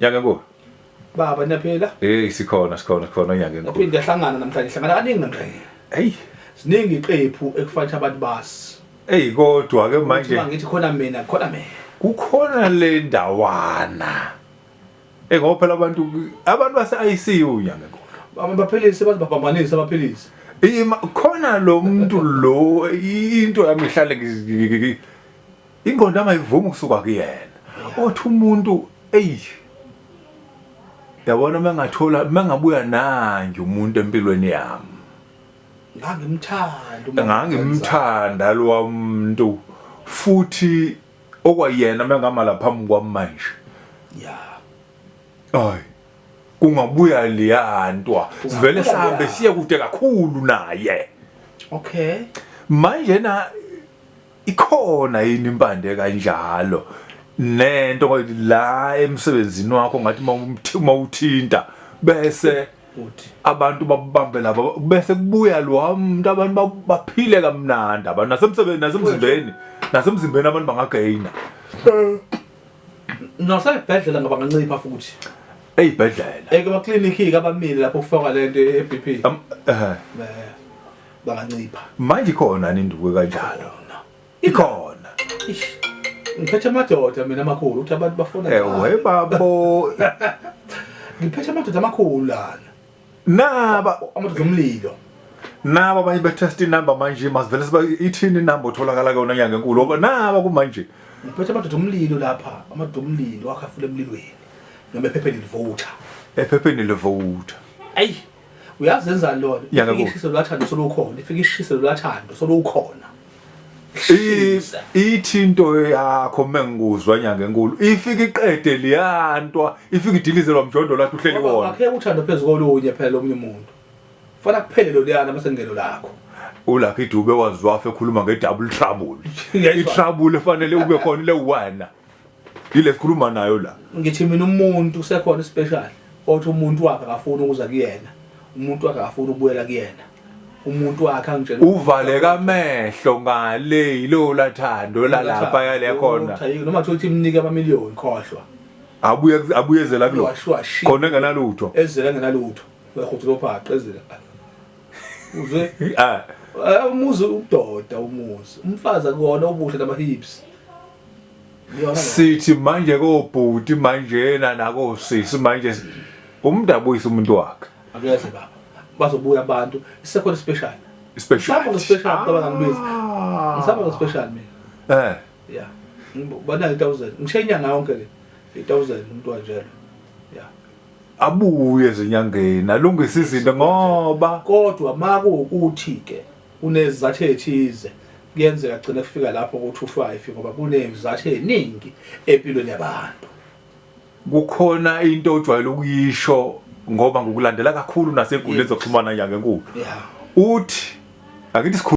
Nyanga enkulu. Baba niyaphila? Hey, sikhona, sikhona, sikhona, nyanga enkulu. Naphinde yahlangana namhlanje, hlangana kaningi namhlanje. Hey. Ziningi iqephu ekufanele abantu bazi. Hey, kodwa ke manje ngithi khona mina, khona mina. Kukhona le ndawana. Eh, ngoba phela abantu base ICU, nyanga enkulu. Abaphilisi baze babambanise abaphilisi. Ima khona lo muntu lo, into yami ihlale ingqondo angayivumi ukusuka kuyena. Othi umuntu, ey, yabona mangathola mangabuya nange umuntu empilweni yami. Ngangimthanda. Ngangimthanda lo muntu, futhi okwayena mengama lapha phambi kwami manje. Yeah. Ay, kungabuya liyantwa. Sivele sihambe siye kude kakhulu naye. Okay. Manje na ikhona yini impande kanjalo nento la emsebenzini wakho, ngathi mawuthinta bese abantu babambe laba, bese kubuya lo muntu, abantu baphile kamnandi, abantu nasemsebenzini, nasemzimbeni, nasemzimbeni abantu bangagaina. Nasebhedlela ngoba ngancipha futhi. Eyibhedlela. Ema-clinic abamile lapho kufakwa lento e-BP. Bangancipha. Manje khona induku kanjalo. Ikhona. Ish. Ngiphethe amadoda mina amakhulu, ukuthi abantu bafuna. Ewe babo. Ngiphethe amadoda amakhulu lana. Naba amadoda omlilo. Naba abanye be-test number manje, masivele siba ithini number otholakala kuyona, nyanga enkulu, ngoba naba kumanje. Ngiphethe amadoda omlilo lapha, amadoda omlilo akhafula emlilweni. Noma ephepheni livutha. Ephepheni livutha. Ayi. Uyazenzani lona? Nyanga Ifike enkulu. ishise lwathando solukhona, ifike ishise lwathando solukhona. Ithi into yakho mengikuzwa, nyanga enkulu, ifike iqede liyantwa, ifike idilize lwamjondo lathi uhleli wona. Akhe uthando phezu kolunye phela omunye umuntu. Fana kuphele lo liyana mase ngelo lakho. ULucky Dube waziwafa ekhuluma nge-double trouble. Ngiyayizwa. I-trouble efanele ube khona ile wena. Ile sikhuluma nayo la. Ngithi mina umuntu usekhona special othi umuntu wakhe akafuni ukuza kuyena. Umuntu wakhe akafuni ukubuyela kuyena. Umuntu wakhe angitshela Uvaleka amehlo ngale yilo lathando lalapha yale khona. Noma thothi imnike amamiliyoni, khohlwa. Abuye abuyezela kulo. Washwashi. Khona engenalutho. Ezela ngenalutho. Uyahudula ophaqa ezela. Uzwe Ah. Umuzi ubudoda, umuzi. Umfazi akuwona ubuhle nama hips. Iyona. Sithi manje kobhuti manje na nakosisi manje, umuntu abuyisa umuntu wakhe. Akuyeze baba. Bazobuya abantu. Isekhona special. Special. Ngisaba special cabanga ngibiza. Ngisaba special mina. Yeah. Bana 1000. Ngishe inyanga yonke le. 1000 umuntu wanjalo. Yeah. Abuye ezinyangeni alungise izinto ngoba Kodwa makuwukuthi ke unezizathu ethize, kuyenzeka gcina kufika lapho ku-25, ngoba kunezizathu eziningi empilweni yabantu. Kukhona into ojwayele ukuyisho, ngoba ngokulandela kakhulu nasenkundleni zokuxhumana, nyanga enkulu. Uthi akithi sikhulu